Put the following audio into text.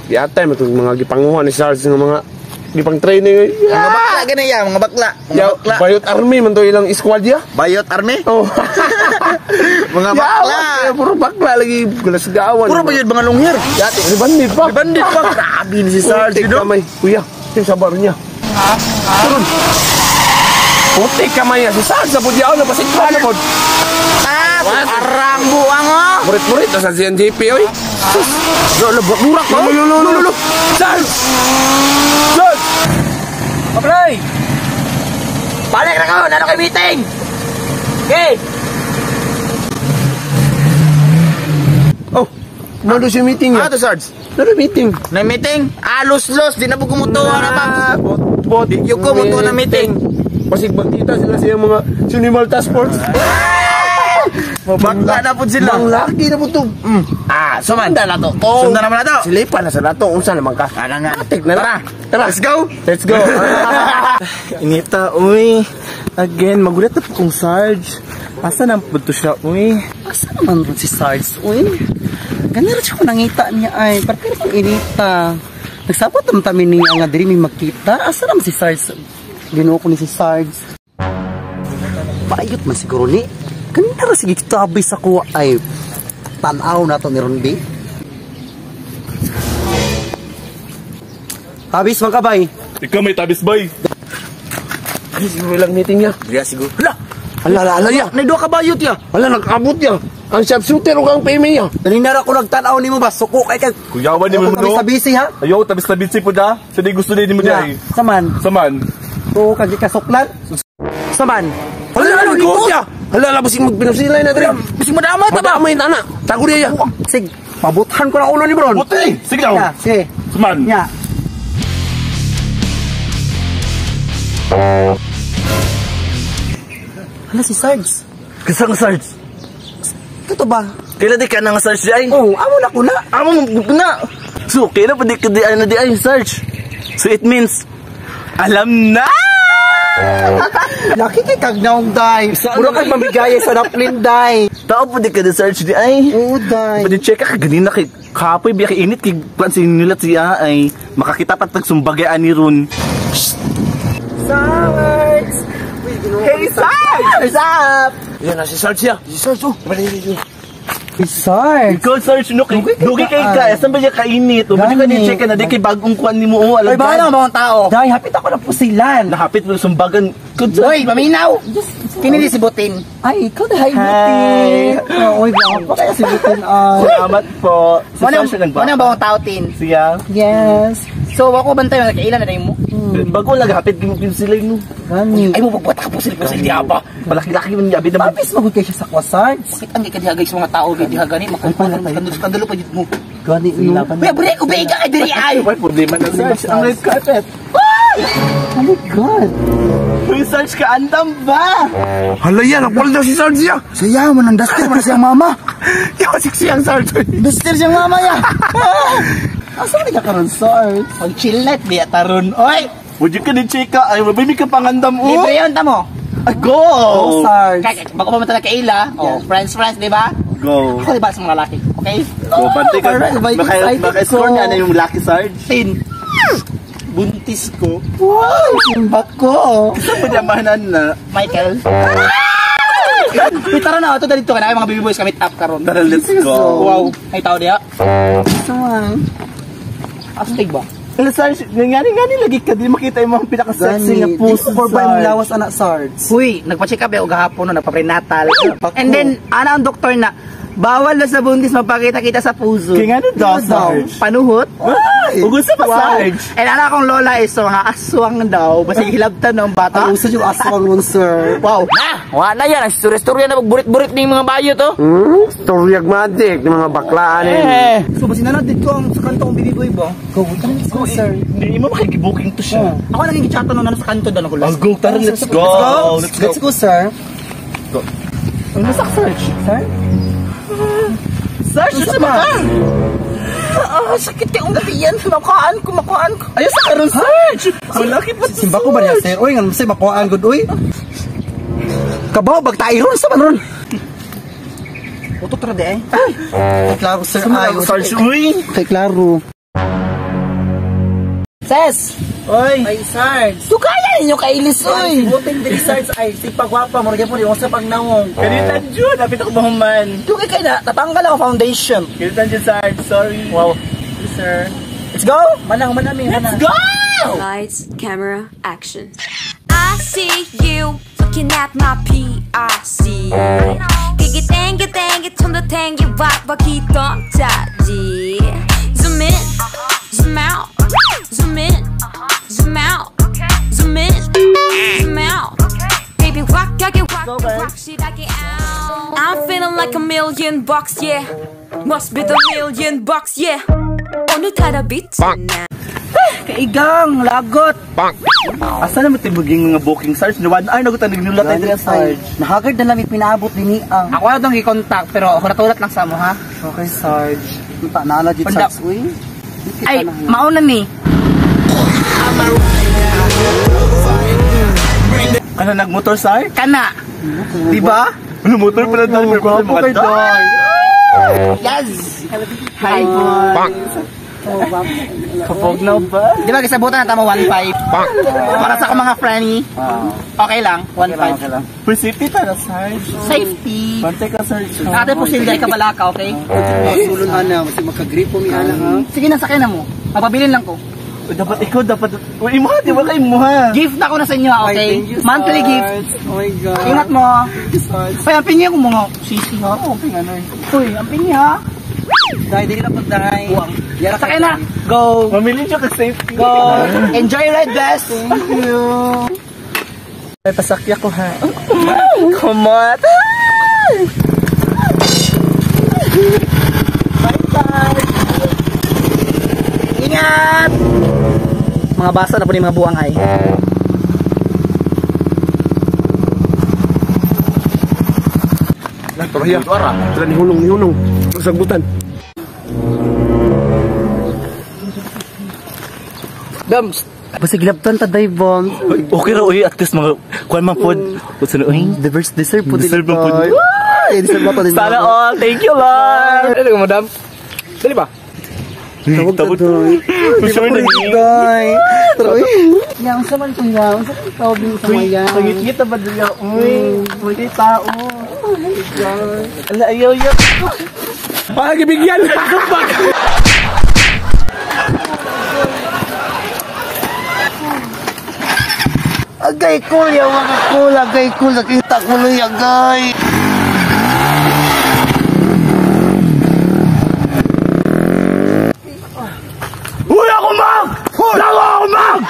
Giatay mo itong mga gipanguha ni Sarge nga mga gipang training. Mga bakla gani ya, mga bakla. Mga Ya, bakla. Bayot Army man to ilang squad ya. Bayot Army? Oh. Mga bakla. Ya, puro bakla lagi galasgawan. Puro bayot mga longhir. Dati ni bandit pa. Bandit pa. Grabe ni si Sarge, Putik no? kamay. Kuya, yung sabar niya. Turun. Putik kamay niya. Si Sarge sa pudyaw na pasikwa na pod. Ah, arang buang oh. Murit-murit na sa CNJP oy. Sus. Lo lo burak Lo lo lo lo lo. Sarge! Sarge! Pablay. Balik na ko, nano kay meeting. Okay. Oh, nando si meeting Ah, niya. to Sarge. Nando meeting. Na meeting? Ah, los-los, di na po kumutuwa na ba? Bot, bot. Yung ko mutuwa na meeting. Pasig magkita sila sa mga Sunimal Task Force. Mabakla na po sila. Mang laki na po to. Ah, Suman. Sunda na to. Oh. Sunda naman na to. Silipan na sa nato. Unsa naman ka? Ano nga? Atik na lang. Tara. Let's go. Let's go. Inita, uy. Again, magulat na po kong Sarge. Asa na po to siya, uy? Asa naman ron si Sarge, uy? Ganun rin siya kung nangita niya ay. Parang kong inita. Nagsabot naman kami niya nga diri may magkita. Asa naman si Sarge? Ginoo ko ni si Sarge. Paayot man siguro ni. Kanina rin sige tabi sa kuwa ay. Tanaw na to ni Ron B. Tabis man kabay. Ikaw may tabis bay. Ay, siguro lang meeting niya. Diya siguro. Hala, Hala, hala, hala niya. nay duha ka bayot ya. Hala, nag-abot niya. Ang sharpshooter o kang PMA niya. Kanina ra ko nagtanaw nimo ba? Suko kay kag. Kuyawan ni mo Ako kami no. sa busy ha. Ayaw, tabis na bitsi po da. Sa di gusto din mo di ay. Saman. Saman. Oo, kag ikasuklan. Saman. Hala, hala, nag-abot niya. Hala, hala, basig magpinusilay na diri. Bisig mo dama ta ba? Madamay na na. Tago niya. Sig, pabuthan ko na ulo ni Bron. Buti! Sige daw. Ya, sige. Saman. Ya. Hala si Sarge. Kasang Sarge? Totoo ba? Kailan di ka na nga Sarge di ay? Oh, amo na ko na. Amo mo na. So, kailan pa di ka di ay na di ay, Sarge? So, it means, alam na! Laki kay kagnaong day. Mura kag mamigaya sa naplin day. Tao po di ka di Sarge di ay. Oo, day. Pwede check ka ganina kay kapoy biya kay init kay kwan si nilat siya ay makakita pa tag sumbagay ani ron. Sarge! Hey Sarge! What's up? Yan na si Sarge siya. Si Sarge, oh. Bali, bali, bali. Hey, Sarge. Ikaw Sarge no kay Dugay kay dugi kay ka, ka asan ba siya kainit? O ba ka ni Gani. check ka na di kay bagong kwan nimo o alam Oy, bahala mga tao. Day, hapit ako na pusilan. Nahapit mo sumbagan. Good Hoy, paminaw. Kini di si Butin. Ay, ikaw na, hi, Butin. Oh, oy, gwapo kaya si Butin. Ay. Salamat po. Si Muna Sarge nang muna ba ang tao tin? Siya. Yes. So, wako bantay na kailan na mo. Bago lang hapit mo sila no. Gani. Ay mo pagbuhat ka pusil pusil di ba? Malaki-laki man yabi na Tapis magud kay siya sa kwa, Sarge. Bakit ang ikadiha guys mga tao kay diha gani pala tayo. makakandalo pa jud mo. Gani, no. Uy, bre, ubay ka kay diri ay. May problema na Sarge. Ang red carpet. Oh my God. Uy, Sarge ka andam ba? Hala yan, nakwal daw si Sarge siya. Siya man ang duster man siyang mama. Yaw, siksi ang Sarge. Duster siyang mama ya. Asa man ka karon, Sarge? Pag chill night biya taron. Oy, Would you ka ni chika? Ay, mabay ka pangandam o. libre yon tamo. Ay, go! Oh, Sarge. Kay bago pa man talaga kaila. Oh, friends friends, di ba? Go. Ako di ba sa mga lalaki, okay? Go, bantay ka. Alright, bye, excited Maka-score ko. niya na yung lucky Sarge. Tin. Buntis ko. Wow, simba ko. Saan ba niya na? Michael. Uy, tara na, ito dito ka na mga baby boys kami up karon. Tara, let's go. Wow, ay tao diha. Saman. Astig ba? Hello, Sarge. Ngani-ngani lagi ka. Di makita yung mga pinaka-sexy nga puso, Por ba yung Sarge. lawas anak, Sarge? Uy, nagpa-check up ako gahapon no, nagpa-prenatal. And then, ana ang doktor na, bawal na sa buntis mapakita-kita sa puso. Kaya nga na daw, Sarge. Panuhot. Ugusa pa, Sarge. And ana akong lola is mga aswang daw. Basta hilabtan ng bata. Ang uso yung aswang nun, sir. Wow. Na, wala yan. Ang istorya-istorya na magburit-burit ng mga bayo to. Storyag magic ng mga baklaan eh. Eh. So, basta na dito ang sa kanto kong baby boy ba? Go, let's go, sir. Hindi mo makikibuking to siya. Ako naging gitsata nung nasa kanto daw nagulas. Oh, go, tara, let's go. Let's go. Let's go, sir. Ang nasak, Sarge. Sir? Sarge, ano ba ka? Ah, sakit kay umpiyan. Makuhaan ko, makuhaan ko. Ayaw sa karon, Sarge. Malaki pa to, Simba ko ba niya, sir? Uy, nga sir, makuhaan good, uy. Kabaw, bagtairon sa man ron. Utot ra di eh. Kay klaro, sir. Sarge. Ay, Sarge, uy. Kay klaro. Ses! Oy. Ay, Sarge. Dugaya ninyo kailis, oy! Buting diri Sarge ay si pagwapa mo gyud mo sa pagnawong. Kanitan Jud, dapat ako mahuman. Dugay kay na, natanggal ako foundation. Kanitan Jud, Sarge. Sorry. Wow. Sir. Let's go! Manang manami Let's go! Lights, camera, action. I see you looking at my PIC. 그게 땡겨 땡겨 좀더 땡겨 와봐 기똥차지. Zoom in, zoom out, zoom in, zoom out, zoom in, zoom out. Baby 확하게 확 확실하게 out. I'm feeling like a million bucks, yeah. Must be the million bucks, yeah. 오늘따라 빛이 나. Kaigang, lagot. Asa naman tibuging mga booking, Sarge? 1 hour na ko tanig nulat tayo diri, Sarge. Nahagard na lang may pinaabot din niya. Ako na itong i-contact pero hulat-hulat lang sa mo ha. Okay, Sarge. Unta na jud Unda. Sarge uy. Ay, mauna ni. Kana nagmotor, Sarge? Kana. Di ba? Ano motor pala tayo? Gwapo kay Day. Yes! Hi, boy. Kapog na ba? Di ba gisabutan na tama 1.5? Para sa akong mga friendly. Okay lang, 1.5. For safety ta na, Sarge. Safety. Bantay ka, Sarge. Ate po silda ka balaka, okay? Sulon ana, kasi makagripo mi ana ha. Sige na, sakay na mo. Mapabilin lang ko. Dapat ikaw, dapat... Uy, imuha, di ba kay imuha? Gift na ko na sa inyo, okay? Ay, thank you, Monthly Sarge. gift. Oh my God. Ingat mo. Thank you, Sarge. Ay, ang pingi ko mga sisi ha. Oh, Uy, ang pingi ha. Day, dili na pag day. Yara Sakay na. Go. Mamili siya ka safety. Go. Enjoy your ride, best. Thank you. Ay, pasakya ko ha. Kumot. Ingat! Mga basa na po ni mga buwang ay. Torohiya. Tara nihunong nihunong. Sagbutan. Dams. Basta gilabtan ta day bom. Okay ra uy, at least mga kuan man pod. Usa na uy. The verse deserve po Deserve man pod. Ay, deserve pa din. Sana all. Thank you, Lord. Dali ko madam. Dali ba? Tawag ta day. For sure na Day. Pero uy. Yang sa man kuya, unsa man tawag niyo sa maya? Pangit-ngit na ba dili uy? Uy, tao. Ala, ayaw, ayaw. Para gibigyan. Agay cool ya mga cool, agay cool nakita ko lang agay. Uy, ako mag! Lawa ako mag!